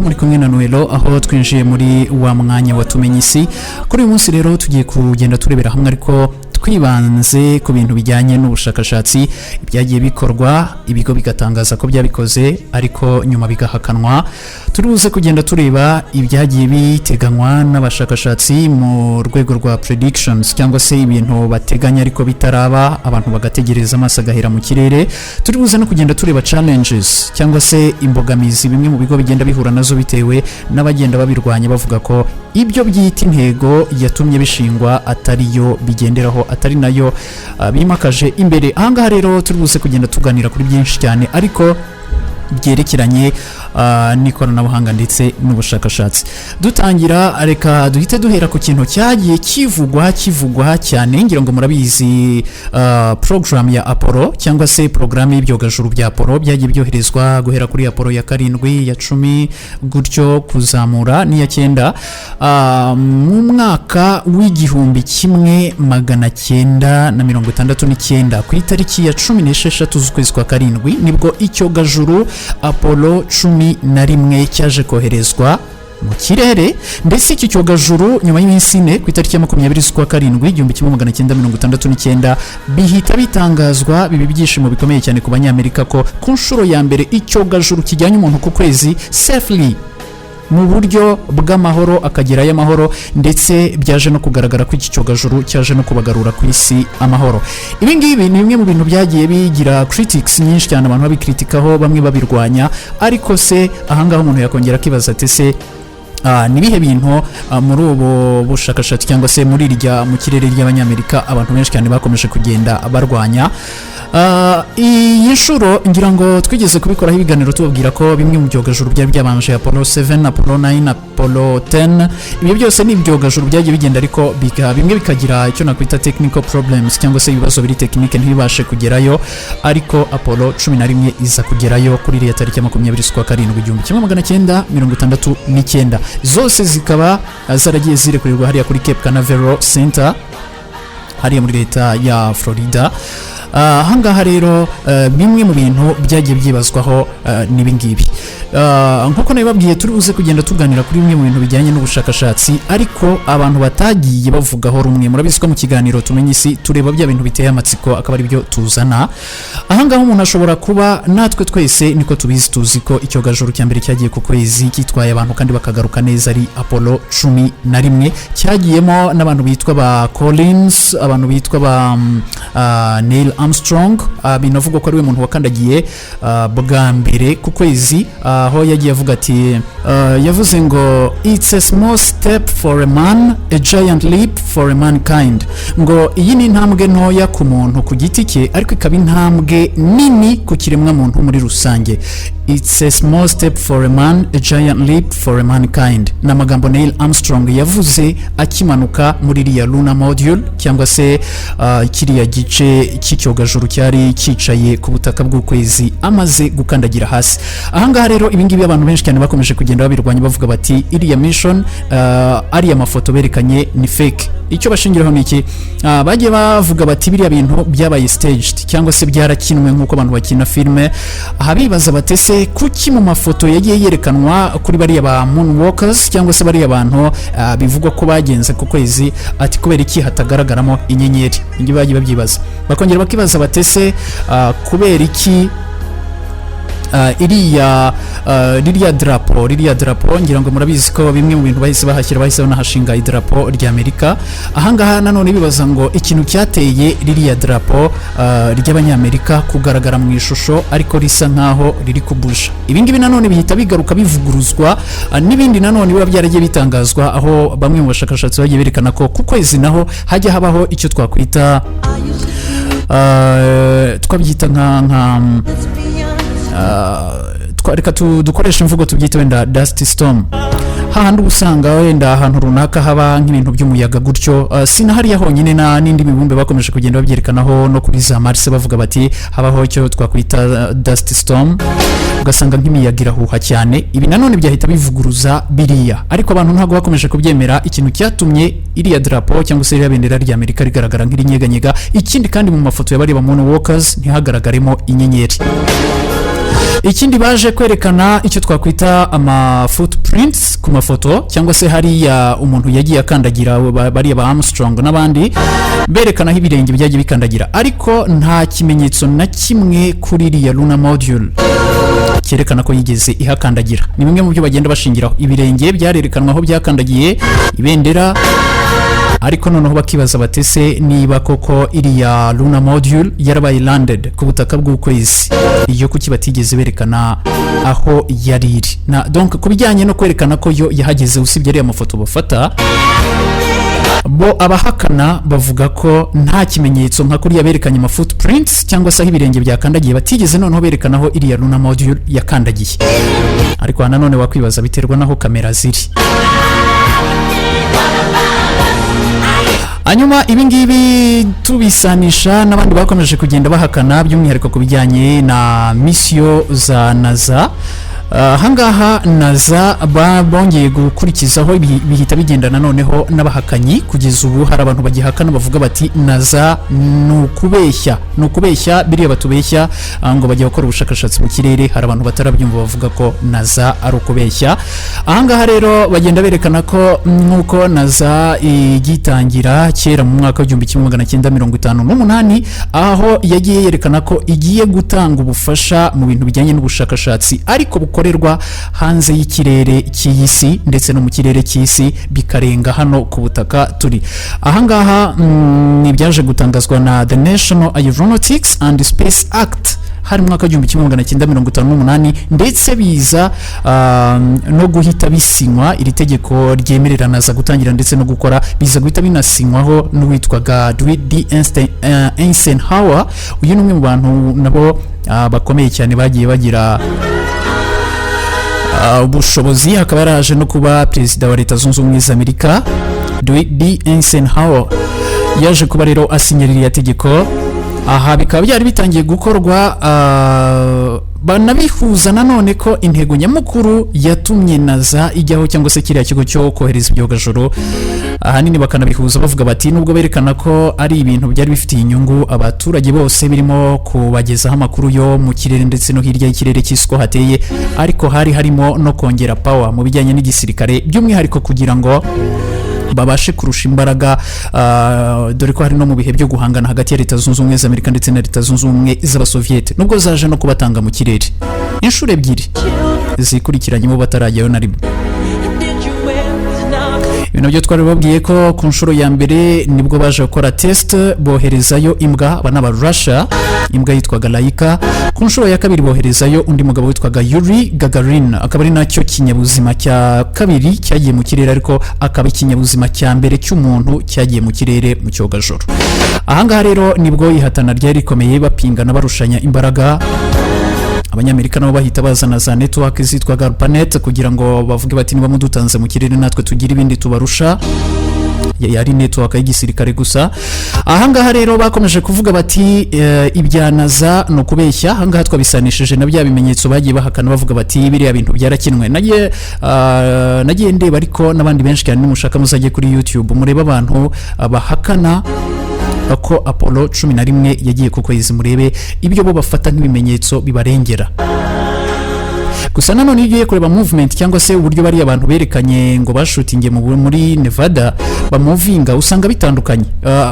Muri kumwe na Noelo, aho twinjiye muri wa mwanya wa Tumenye Isi. Kuri uyu munsi rero tugiye kugenda turebera hamwe, ariko twibanze ku bintu bijyanye n'ubushakashatsi, ibyagiye bikorwa, ibigo bigatangaza ko byabikoze ariko nyuma bigahakanwa. Turi buze kugenda tureba ibyagiye biteganywa n'abashakashatsi mu rwego rwa predictions, cyangwa se ibintu bateganya ariko bitaraba, abantu bagategereza amaso agahera mu kirere. Turi buze no kugenda tureba challenges cyangwa se imbogamizi bimwe mu bigo bigenda bihura nazo bitewe n'abagenda babirwanya, bavuga ko ibyo byita intego yatumye bishingwa atariyo bigenderaho, atari nayo bimakaje imbere. Ahangaha rero turi buze kugenda tuganira kuri byinshi cyane, ariko byerekeranye n'ikoranabuhanga ndetse n'ubushakashatsi. Dutangira, reka duhite duhera ku kintu cyagiye kivugwa kivugwa cyane. Ngira ngo murabizi, porogaramu ya Apollo, cyangwa se porogaramu y'ibyogajuru bya Apollo byagiye byoherezwa guhera kuri Apollo ya 7, ya 10, gutyo kuzamura n'iya 9. Mu mwaka w'1969, ku itariki ya 16 z'ukwezi kwa 7, nibwo icyogajuru Apollo 11 cyaje koherezwa mu kirere. Ndetse iki cyogajuru, nyuma y'iminsi 4, ku itariki ya 20 z'ukwa 7 1969, bihita bitangazwa, biba ibyishimo bikomeye cyane ku Banyamerika ko ku nshuro ya mbere icyogajuru kijyanye umuntu ku kwezi safely, mu buryo bw'amahoro, akagerayo amahoro. Ndetse byaje no kugaragara ko iki cyogajuru cyaje no kubagarura ku isi amahoro. Ibi ngibi ni bimwe mu bintu byagiye bigira critics nyinshi cyane, abantu babikritikaho, bamwe babirwanya. Ariko se ahangaha umuntu yakongera akibaza ati: "Se ni ibihe bintu muri ubu bushakashatsi cyangwa se muri irya mu kirere ry'Abanyamerika abantu benshi cyane bakomeje kugenda barwanya?" Iyi nshuro ngira ngo twigeze kubikoraho ibiganiro, tubabwira ko bimwe mu byogajuru byari byabanje, Apollo 7, Apollo 9, Apollo 10, ibyo byose ni ibyogajuru byagiye bigenda, ariko bimwe bikagira icyo nakwita technical problems, cyangwa se ibibazo biri technique, ntibibashe kugerayo. Ariko Apollo 11 iza kugerayo kuri iriya tariki ya 20 z'ukwa 7 1969, zose zikaba zaragiye zirekurirwa hariya kuri Cape Canaveral Center, hariya muri leta ya Florida. Ahangaha rero bimwe mu bintu byagiye byibazwaho ni ibingibi. Nk'uko nabibabwiye, turi buze kugenda tuganira kuri bimwe mu bintu bijyanye n'ubushakashatsi ariko abantu batagiye bavugaho rumwe. Murabizi ko mu kiganiro Tumenye Isi tureba bya bintu biteye amatsiko, akaba ari byo tuzana ahangaha. Umuntu ashobora kuba, natwe twese niko tubizi, tuzi ko icyogajuru cya mbere cyagiye ku kwezi kitwaye abantu kandi bakagaruka neza ari Apollo 11, cyagiyemo n'abantu bitwa ba Collins, abantu bitwa ba Neil Armstrong. Binavugwa ko ari we muntu wakandagiye bwa mbere ku kwezi, aho yagiye avuga ati, yavuze ngo "It's a small step for a man, a giant leap for a mankind", ngo iyi ni intambwe ntoya ku muntu ku giti cye, ariko ikaba intambwe nini ku kiremwamuntu muri rusange. "It's a small step for a man, a giant leap for a mankind" ni amagambo Neil Armstrong yavuze akimanuka muri iriya lunar module, cyangwa se kiriya gice cy'icyogajuru cyari cyicaye ku butaka bw'ukwezi, amaze gukandagira hasi. Ahangaha rero ibingibi abantu benshi cyane bakomeje kugenda babirwanya, bavuga bati iriya mission, ariya mafoto berekanye ni fake. Icyo bashingiraho ni iki? Bagiye bavuga bati biriya bintu byabaye staged, cyangwa se byarakinwe nk'uko abantu bakina filime. Aha bibaza bati: "Se kuki mu mafoto yagiye yerekanwa kuri bariya ba moonwalkers, cyangwa se bariya bantu bivugwa ko bagenze ku kwezi, ati kubera iki hatagaragaramo inyenyeri?" Ibyo bagiye babyibaza, bakongera bakibaza bati: "Se kubera iki iriya ririya drapo?" Ngira ngo murabizi ko bimwe mu bintu bahise bahashyira, bahise banahashinga idarapo ry'Amerika. Ahangaha nanone bibaza ngo ikintu cyateye ririya drapo ry'Abanyamerika kugaragara mu ishusho ariko risa nkaho riri kubuja. Ibi ngibi nanone bihita bigaruka bivuguruzwa n'ibindi nanone biba byaragiye bitangazwa, aho bamwe mu bashakashatsi bagiye berekana ko ku kwezi naho hajya habaho icyo twakwita, twabyita nka reka dukoreshe imvugo, tubyite wenda dust storm, hahandi uba usanga wenda ahantu runaka haba nk'ibintu by'umuyaga gutyo. Si na hariya honyine, na n'indi mibumbe bakomeje kugenda babyerekanaho, no kuri za Mars bavuga bati habaho icyo twakwita dust storm, ugasanga nk'imiyaga irahuha cyane. Ibi nanone byahita bivuguruza biriya, ariko abantu ntabwo bakomeje kubyemera. Ikintu cyatumye iriya drapo cyangwa se iriya bendera rya Amerika rigaragara nk'irinyeganyega, ikindi kandi mu mafoto y'abariya moonwalkers ntihagaragaremo inyenyeri. Ikindi, baje kwerekana icyo twakwita ama footprints ku mafoto, cyangwa se hariya umuntu yagiye akandagira, bariya ba Armstrong n'abandi, berekana aho ibirenge byagiye bikandagira, ariko nta kimenyetso na kimwe kuri iriya lunar module cyerekana ko yigeze ihakandagira. Ni bimwe mu byo bagenda bashingiraho. Ibirenge byarerekanwa aho byakandagiye, ibendera, ariko noneho bakibaza batese niba koko iriya lunar module yarabaye landed ku butaka bw'ukwezi, iyo kuki batigeze berekana aho yari iri? Na donc ku bijyanye no kwerekana ko yo yahageze, usibye ariya mafoto bafata, bo abahakana bavuga ko nta kimenyetso nka kuriya berekanye ama footprints cyangwa se aho ibirenge byakandagiye, batigeze noneho berekana aho iriya lunar module yakandagiye. Ariko aha nanone wakwibaza, biterwa n'aho kamera ziri. Hanyuma ibi ngibi tubisanisha n'abandi bakomeje kugenda bahakana, by'umwihariko ku bijyanye na misiyo za NASA. Ahangaha NASA bongeye gukurikizaho, bihita bigendana noneho n'abahakanyi. Kugeza ubu hari abantu bagihakana, bavuga bati NASA ni ukubeshya, ni ukubeshya biriya batubeshya, ngo bajya gukora ubushakashatsi mu kirere. Hari abantu batarabyumva bavuga ko NASA ari ukubeshya. Ahangaha rero bagenda berekana ko nk'uko NASA igitangira kera mu mwaka w'1958, aho yagiye yerekana ko igiye gutanga ubufasha mu bintu bijyanye n'ubushakashatsi, ariko bukorerwa hanze y'ikirere cy'iyi si ndetse no mu kirere cy'isi, bikarenga hano ku butaka turi. Ahangaha ni ibyaje gutangazwa na The National Aeronautics and Space Act, hari mu mwaka w'1958, ndetse biza no guhita bisinywa. Iri tegeko ryemerera NASA gutangira ndetse no gukora biza guhita binasinywaho n'uwitwaga Dwight D. Eisenhower. Uyu ni umwe mu bantu nabo bakomeye cyane bagiye bagira ubushobozi, akaba yaraje no kuba perezida wa Leta Zunze Ubumwe za Amerika. Dwight D. Eisenhower yaje kuba rero asinya ririya tegeko. Aha bikaba byari bitangiye gukorwa, banabihuza nanone ko intego nyamukuru yatumye NASA ijyaho, cyangwa se kiriya kigo cyo kohereza ibyogajuru, ahanini bakanabihuza bavuga bati nubwo berekana ko ari ibintu byari bifitiye inyungu abaturage bose, birimo kubagezaho amakuru yo mu kirere ndetse no hirya y'ikirere cy'isi ko hateye, ariko hari harimo no kongera power mu bijyanye n'igisirikare, by'umwihariko kugira ngo babashe kurusha imbaraga, dore ko hari no mu bihe byo guhangana hagati ya Leta Zunze Ubumwe za Amerika ndetse na Leta Zunze Ubumwe z'Abasoviyete, nubwo zaje no kubatanga mu kirere inshuro ebyiri zikurikiranyemo batarajyayo na rimwe. Ibi nabyo twari babwiye ko ku nshuro ya mbere nibwo baje gukora test, boherezayo imbwa, aba ni Abarasha, imbwa yitwaga Layika. Ku nshuro ya kabiri boherezayo undi mugabo witwaga Yuri Gagarin, akaba ari nacyo kinyabuzima cya kabiri cyagiye mu kirere, ariko akaba ikinyabuzima cya mbere cy'umuntu cyagiye mu kirere mu cyogajuru. Ahangaha rero nibwo ihatana ryari rikomeye, bapingana, barushanya imbaraga. Abanyamerika nabo bahita bazana za network zitwaga ARPANET kugira ngo bavuge bati niba mudutanze mu kirere, natwe tugire ibindi tubarusha. Yari network y'igisirikare gusa. Ahangaha rero bakomeje kuvuga bati ibya NASA ni ukubeshya. Ahangaha twabisanishije na bya bimenyetso bagiye bahakana, bavuga bati biriya bintu byarakinwe. Nagiye ndeba, ariko n'abandi benshi cyane, nimushaka muzajye kuri YouTube murebe abantu bahakana ko Apollo 11 yagiye ku kwezi, murebe ibyo bo bafata nk'ibimenyetso bibarengera. Gusa nanone iyo ugiye kureba movement, cyangwa se uburyo bariya abantu berekanye ngo bashutinge muri Nevada bamuvinga, usanga bitandukanye.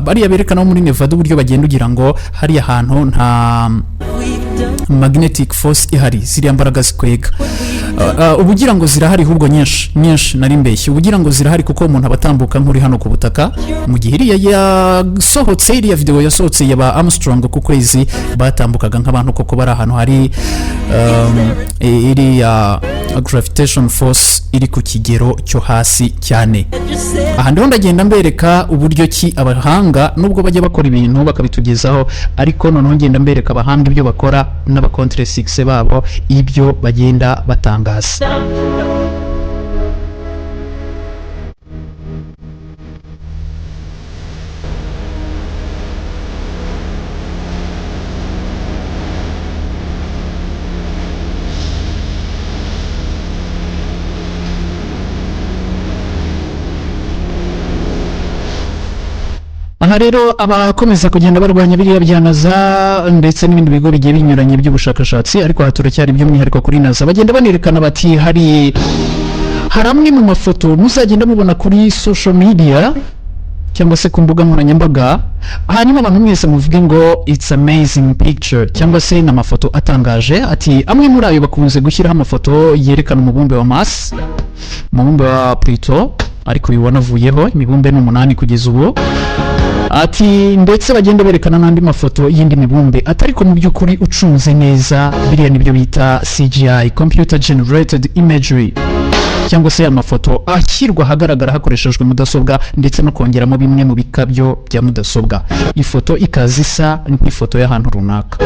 Bariya berekana bo muri Nevada uburyo bagenda, ugira ngo hariya hantu nta magnetic force ihari, ziriya mbaraga zikwega. Uba ugira ngo zirahari, ahubwo nyinshi nyinshi, nari mbeshye, uba ugira ngo zirahari, kuko umuntu aba atambuka nk'uri hano ku butaka. Mu gihe iriya yasohotse, iriya video yasohotse ya ba Armstrong ku kwezi, batambukaga nk'abantu koko bari ahantu hari iriya gravitation force iri ku kigero cyo hasi cyane. Aha ndiho ndagenda mbereka uburyo ki abahanga, nubwo bajya bakora ibintu bakabitugezaho, ariko noneho ngenda mbereka abahanga ibyo bakora n'abakontre succès babo ibyo bagenda batangaza. Aha rero Aha rero abakomeza kugenda barwanya biriya bya NASA ndetse n'ibindi bigo bigiye binyuranye by'ubushakashatsi, ariko aha turacyari by'umwihariko kuri NASA, bagenda banerekana bati hari amwe mu mafoto muzagenda mubona kuri social media cyangwa se ku mbuga nkoranyambaga, hanyuma abantu mwese muvuge ngo "It's amazing picture" cyangwa se ni amafoto atangaje. Ati amwe muri ayo bakunze gushyiraho amafoto yerekana umubumbe wa Mars, umubumbe wa Pluto, ariko uyu wanavuyeho, imibumbe ni umunani kugeza ubu. Ati ndetse bagenda berekana n'andi mafoto y'indi mibumbe, atari ko mu by'ukuri ucunze neza biriya nibyo bita CGI, computer generated imagery, cyangwa se amafoto ashyirwa ahagaragara hakoreshejwe mudasobwa ndetse no kongeramo bimwe mu bikabyo bya mudasobwa, ifoto ikaza isa nk'ifoto y'ahantu runaka.